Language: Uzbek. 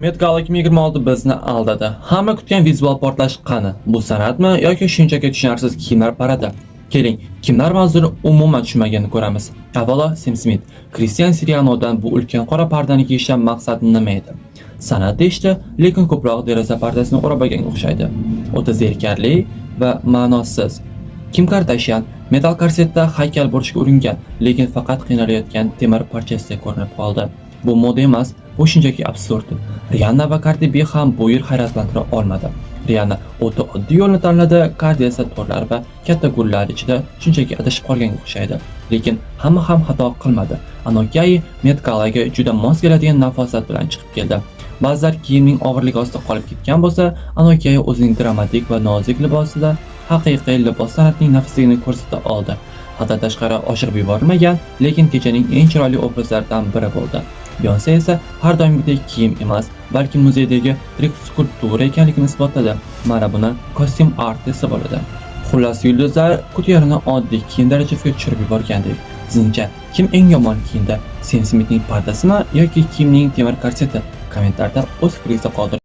Met Gala 2026 bizni aldadi. Hamma kutgan vizual portlash qani? Bu san'atmi yoki shunchaki tushunarsiz kiyimlar paradi? Keling, kimlar mavzuni umuman tushunmaganini ko'ramiz. Avvalo Sem Smit. Kristian Sirianodan bu ulkan qora pardani kiyishdan maqsad nima edi? San'at deyishdi, lekin ko'proq deraza pardasini o'rab olganga o'xshaydi. O'ta zerikarli va ma'nosiz. Kim Kardashian metal korsetda haykal bo'lishga uringan, lekin faqat qiynalayotgan temir parchasida ko'rinib qoldi. Bu moda emas, bu shunchaki absurd. Rihanna va Cardi B ham bu yil hayratlantira olmadi. Rihanna o'ta oddiy yo'lni tanladi, Cardi esa to'rlar va katta gullar ichida shunchaki adashib qolganga o'xshaydi. Lekin hamma ham xato qilmadi. Anok Yai Met Galaga juda mos keladigan nafosat bilan chiqib keldi. Ba'zilar kiyimning og'irligi ostida qolib ketgan bo'lsa, Anok Yai o'zining dramatik va nozik libosida haqiqiy libos san'atining nafisligini ko'rsata oldi. Haddan tashqari oshirib yuborilmagan, lekin kechaning eng chiroyli obrazlaridan biri bo'ldi. Beyonce esa har doimgidek kiyim emas, balki muzeydagi tirik skulptura ekanligini isbotladi. Mana buni costume art desa bo'ladi. Xullas, yulduzlar kutyurini oddiy kiyim darajasiga tushirib yuborgandek. Sizningcha, kim eng yomon kiyimda? Sem Smitning pardasimi yoki kiyimning temir korseti? Kommentarda o'z fikringizni qoldiring.